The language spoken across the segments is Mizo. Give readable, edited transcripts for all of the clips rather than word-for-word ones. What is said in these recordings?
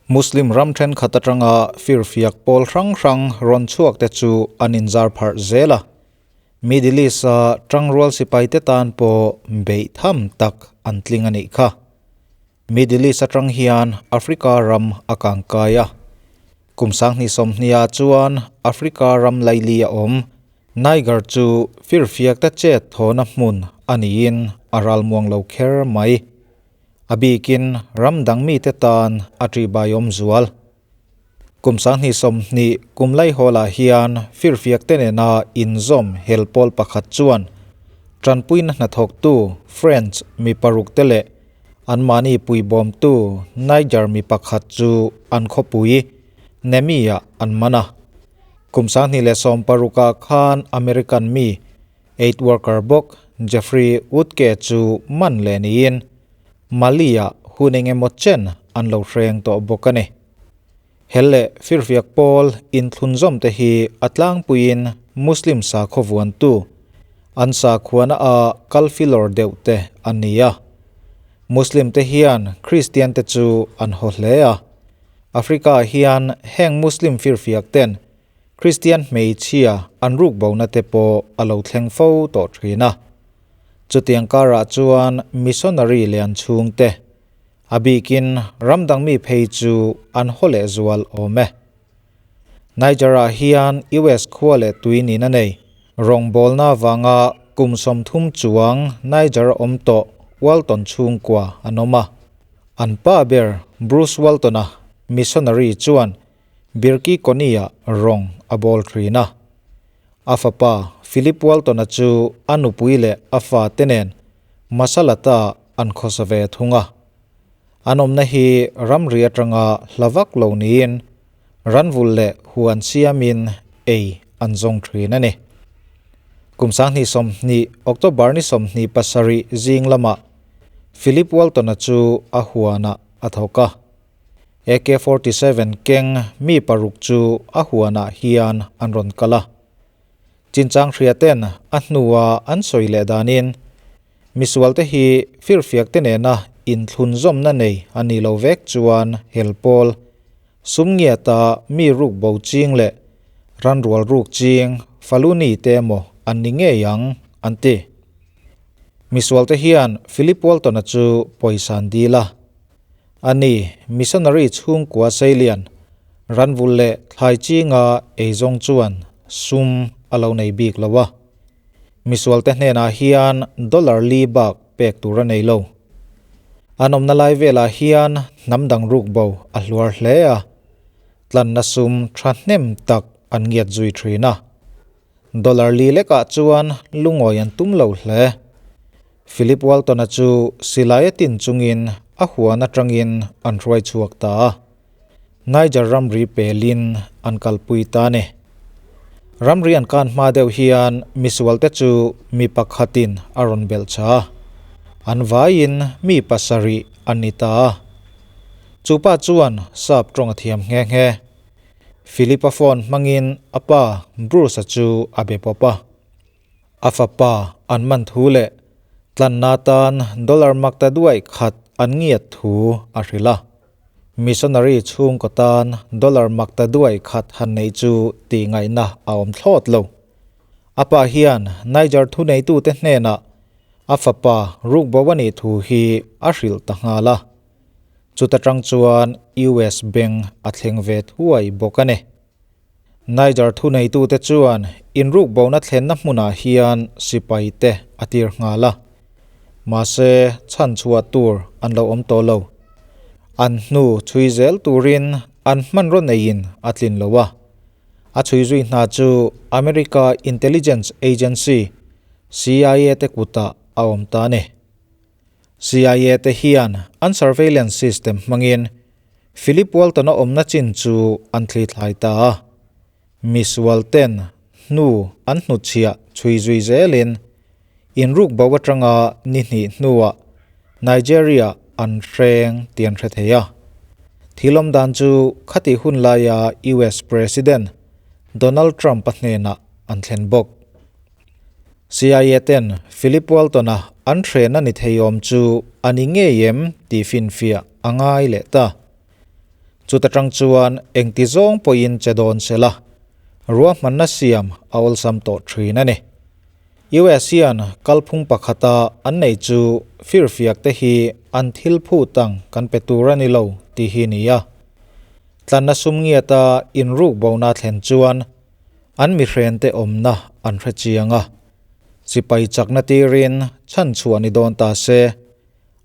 Muslim ram thenkhat atanga firfiak pawl hrang hrang rawn chhuak te chu an inzar pharh zel a. Middle East-a tangrual sipaite tan pawh beih tham tak an tling a nih kha. Middle East atang hian Africa ram a kangkai a. Kum 2020ah chuan Africa ram laili a awm Niger chu firfiak te chet thawhna hmun a niin a ralmuang lo kher mai. A bikin ram dang mite tan a ṭihbaiawm zual. Kum 2020 kum laihawlah hian firfiak te nena inzawm hel pawl pakhat chuan tanpuina hnathawktu French mi paruk te leh anmahni puibawmtu Niger mi pakhat chu an khawpui Niamey-ah an man a. Kum 2016ah khan American mi aid worker bawk Jeffrey Woodke chu man leh niin Mali-ah hun eng emaw chen an lo hreng tawh bawk a ni. Hel leh firfiak pawl inthlunzawm te hi a tlangpuiin Muslim sakhaw vuantu an sakhuana a kalfilawr deuh te an ni a. Muslim te hian Kristian te chu an haw hle a. Africa-ah hian heng Muslim firfiak ten Kristian hmeichhia an rukbona te pawh a lo thleng fo tawh thin a. Chutiang karah chuan missionary leh an chhungte, a bikin ram dang mi phei chu an haw leh zual awm e. Niger-ah hian US khua leh tui niin a nei. Rawngbawlna avanga kum 30 chuang Niger a awm tawh Walton chhungkua an awm a. An pa ber Bruce Walton-a missionary chuan Birki Koni-ah rawng a bawl thin a. A fapa Philip Walton-a chu a nupui leh a fate nen Masalata an khawsa ve thung a. An awmna hi ramri atanga hla vak lo niin ranvul leh huan siamin ei an zawng thin a ni. Kum 2020 October ni 27 zing lamah Philip Walton-a chu a huanah a thawk a. AK-47 keng mi paruk chu a huanah hian an rawn kal a. Chinchang hria ten a hnua an sawi leh danin misual te hi firfiak te nena inthlunzawmna nei a ni lo vek chuan hel pawl sum ngiata mi ruk bo ching leh ranrual ruk ching faluni te emaw an ni ngei ang an ti. Misual te hian Philip Walton-a chu pawisa an dil a. Ani missionary chhungkua seilian ranvul leh thlai chinga eizawng chuan sum a lo nei bik lo a. Misual te hnenah hian dollar li bak pek tur a nei lo. An awmna lai velah hian hnam dang ruk bo a hluar hle a. Tlanna sum thahnem tak an ngiat zui thin a. Dollar li lekah chuan lungawi an tum lo hle. Philip Walton-a chu silai a tin chungin a huan atangin an hruai chhuak ta a. Niger ramri pelin an kalpui ta a ni. Ramri an kan hma deuh hian misualte chu mi pakhatin a rawn belh cha a. An vaiin mi pasarih an ni ta a. Chupa chuan sap tawng a thiam nghe nghe. Philip-a phone hmangin a pa Bruce-a chu a be pawp a. A fapa an man thu leh tlanna tan dollar makta duai khat an ngiat thu a hrilh a. Missionary chhungkaw tan dollar makta duai khat han nei chu tih ngaihna a awm thlawt lo. A pa hian Niger thuneitute hnenah a fapa rukbo a nih thu hi a hrilh ta nghal a. Chuta tang chuan US beng a thleng ve thuai bawk a ni. Niger thuneitute chuan inrukbona thlenna hmunah hian sipaite a tir nghal a. Mahse chhan chhuah tur an lo awm tawh lo. An hnu chhui zel turin an hmanraw neiin a tlin lo a. A chhui zui hna chu America Intelligence Agency, CIA te kutah a awm ta a ni. CIA te hian an surveillance system hmangin Philip Walton-a awmna chin chu an thli thlai ta a. Misual ten hnu an hnutchhiah chhui zui zelin inruk bo atanga ni hnih hnuah Nigeria an hreng tih an hre thei a. Thil awm dan chu khati hun laia US President Donald Trump-a hnenah an thlen bawk. CIA ten Philip Walton-a an hrehna ni thei awm chu a ni ngei em tih finfiah a ngai leh ta. Chuta tang chuan engti zawng pawhin che dawn se la, ruahmanna siam a awlsam tawh thin a ni. US hian kalphung pakhata an nei chu firfiak te hi an thil phut ang kan pe tur a ni lo tih hi ni a. Tlanna sum ngiata inruk bona thlen chuan an mihrente awmna an hre chiang a. Sipai chakna tirin chhanchhuah ni dawn ta se,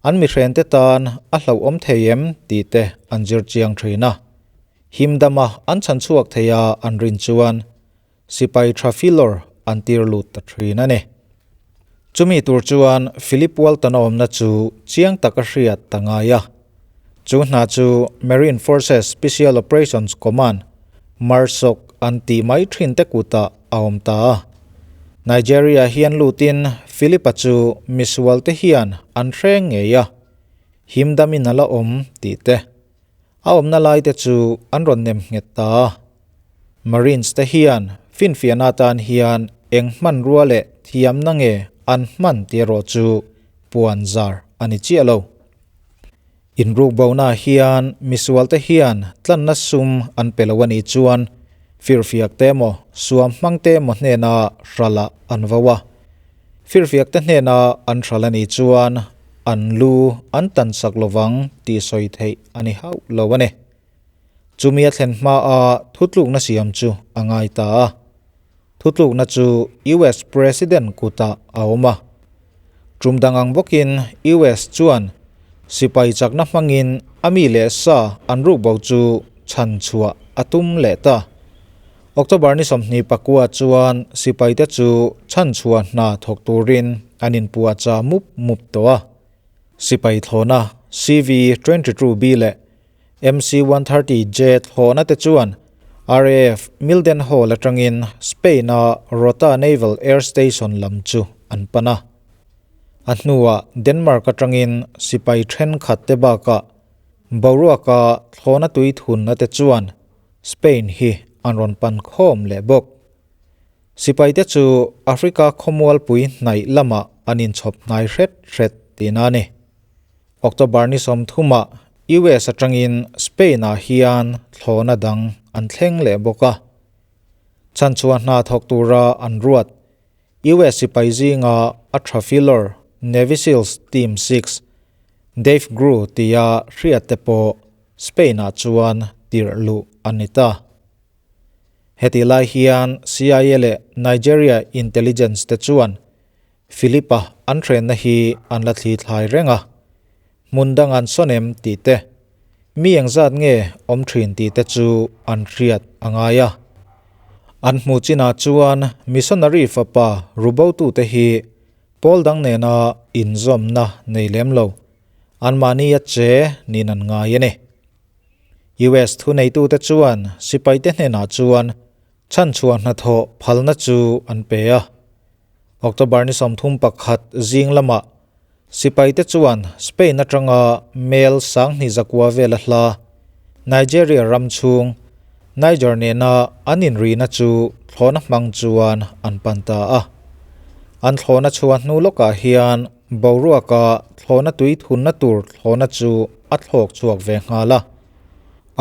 an mihrente tan a hlauhawm thei em tih te an zir chiang thin a. Himdama an chhanchhuak thei a an rin chuan Sipai tha filawr an tir lut ta thin a ni. Chumi tur chuan Philip Walton a awmna chu chiang taka hriat ta ngai a. Chu hna chu Marine Forces Special Operations Command, MARSOC, an tih mai thin te kutah a awm ta a. Nigeria hian lutin Philip-a chu misual te hian an hreng ngei a, himdamin a la awm tih te. A awmna lai te chu an rawn nem nghet ta a. Marines te hian finfiahna atan hian eng hmanrua leh thiamna nge an hman tih erawh chu puan zar a ni chiah lo. Inrukbona hian misual te hian tlanna sum an pe lo a nih chuan firfiak te emaw suam hmang te emaw hnena hralah an vo a. Firfiak te hnena an hral a nih chuan an lu an tan sak lovang tih sawi theih a ni hauh lo a ni. Chumi a thlen hmaa thutlukna siam chu a ngai ta a. Thutlukna chu US President kutah a awm a. Tum dang ang bawkin US chuan sipai chakna hmangin a mi leh sa an rukbo chu chhan chhuah a tum leh ta. October ni 29 chuan sipaite chu chhan chhuah hna thawk turin an inpuahchah mup mup tawh a. Sipai thlawhna CV-22B leh MC-130J thlawhna te chuan RAF Mildenhall atangin Spain-a Rota Naval Air Station lam chu an pan a. A hnuah Denmark atangin sipai thenkhat te bakah boruaka thlawhna tui thunna te chuan Spain hi an rawn pan khawm leh bawk. Sipai te chu Africa khawmualpui hnaih lamah an inchhawp hnai hret hret tihna a ni. October ni 30 ah US atangin Spain ah hian thlawhna dang an thleng leh bawk a. Chhanchhuah hna thawk tura an ruat US sipai zinga a tha filawr Navy Seals Team 6 Dave Grew tia hriat te pawh Spain ah chuan tirh luh an ni ta. Hetih lai hian CIA leh Nigeria Intelligence te chuan Philip-a an hrenna hi an la thli thlai reng a, hmun dang an sawn em tih te, mi engzat nge awm thin tih te chu an hriat a ngai a. An hmuh chinah chuan missionary fapa rubotute hi pawl dang nena inzawmna nei lem lo, anmahni a che niin an ngai a ni. US thuneitute chuan sipaite hnenah chuan Chhanchhuah hnathawh phalna chu an pe a. October ni 31 zing lamah sipaite chuan Spain atanga mel 2009 vela hla Nigeria ram chhung Niger nena an inrihna chu thlawhna hmang chuan an pan ta a. An thlawhna chhuah hnu lawkah hian boruaka thlawhna tui thunna tur thlawhna chu a thlawk chhuak ve nghal a.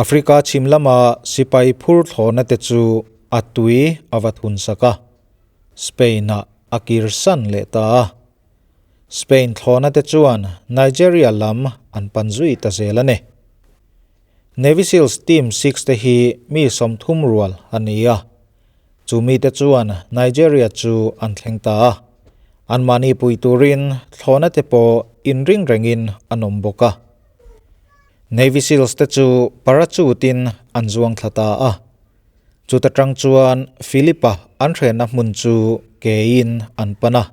Africa chhim lama sipai phur thlawhna te chu a tui a va thun sak a, Spain-ah a kir san leh ta a. Spain thlawhna te chuan Nigeria lam an pan zui ta zel a ni. Navy Seals Team 6 te hi mi 30 rual a ni a, chu mite chuan Nigeria chu an thleng ta a. Anmahni pui turin thlawhna te pawh inring rengin an awm bawk a. Navy Seals te chu parachute in an zuang thla ta a. Chuta tang chuan Philip-a an hrenna hmun chu kein an pan a.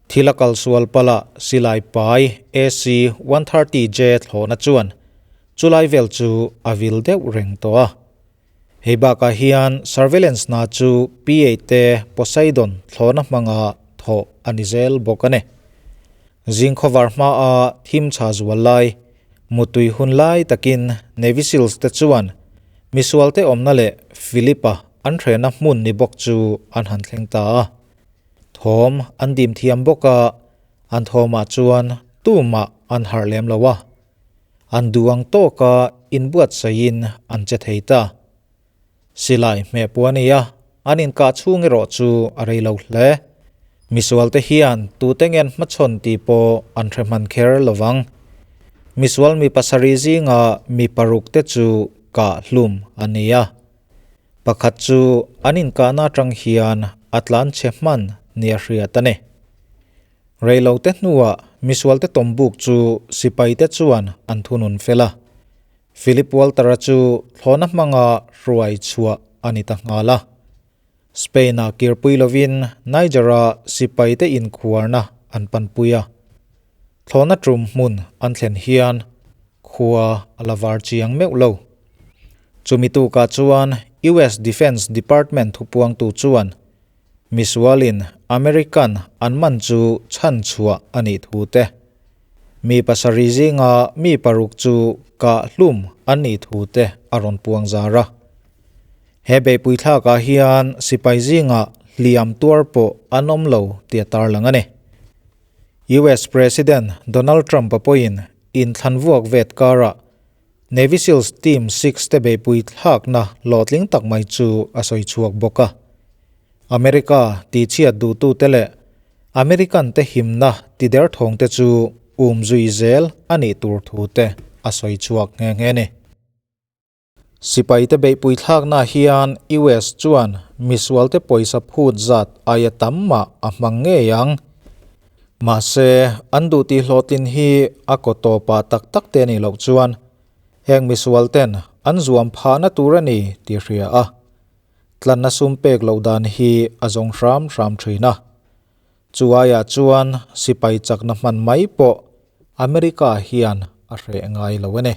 Thil a kal sual pala silai pai AC-130J thlawhna chuan chulai vel chu a vil deuh reng tawh a. Hei bakah hian surveillance hna chu P-8 te Poseidon thlawhna hmanga thawh a ni zel bawk a ni. Zing khawvar hmaa thim chha zual lai, mutui hun lai takin Navy Seals te chuan misual te awmna leh Philip-a an hrehna hmun ni bawk chu an han thleng ta a. Thawm an dim thiam bawk a, an thawmah chuan tumah an harh lem lo a. An duh ang tawka inbuatsaihin an che thei ta. Silai hmeh pawh a ni a, an inkah chhung erawh chu a rei lo hle. Misualte hian tute ngen hmachhawn tih pawh an hre hman kher lo vang. Misual mi pasarih zinga mi paruk te chu kah hlum a ni a. Pakhat chu an inkahna atang hian a tlan chhe hman nia hriat a ni. Reilote hnuah misualte tawmbuk chu sipaite chuan an thunun fel a. Philip Walter-a chu thlawhna hmanga hruai chhuah a ni ta nghal a. Spain-a kirpui lovin Niger-a sipaite inkhuarna an panpui a. Thlawhna tum hmun an thlen hian khua a la var chiang meuh lo. Chumi tukah chuan US Defense Department thupuangtu chuan Misualin American an man chu chhan chhuah a nih thu te, mi pasarih zinga mi paruk chu kah hlum an nih thu te a rawn puang zar a. He beihpui thlakah hian sipai zingah hliam tuar pawh an awm lo tih a tarlang a ni. US President Donald Trump-a pawhin inthlan vuak vet karah Navy Seals Team 6 te beihpui thlakna hlawhtling tak mai chu a sawi chhuak bawk a. America tihchhiat duhtute leh American te himna tiderthawng te chu um zui zel a nih tur thu te a sawi chhuak nghe nghe a ni. Sipaite beihpui thlakna hian US chuan misualte pawisa phut zat aia tam mah a hmang ngei ang. Mahse, an duh tih hlawhtlin hi a kaw tawpah tak tak te nih loh chuan heng misual ten an zuam phahna tur a ni tih hria a, tlanna sum pek loh dan hi a zawng hram hram thin a. Chu aiah chuan sipai chakna hman mai pawh America hian a hreh ngai lo a ni.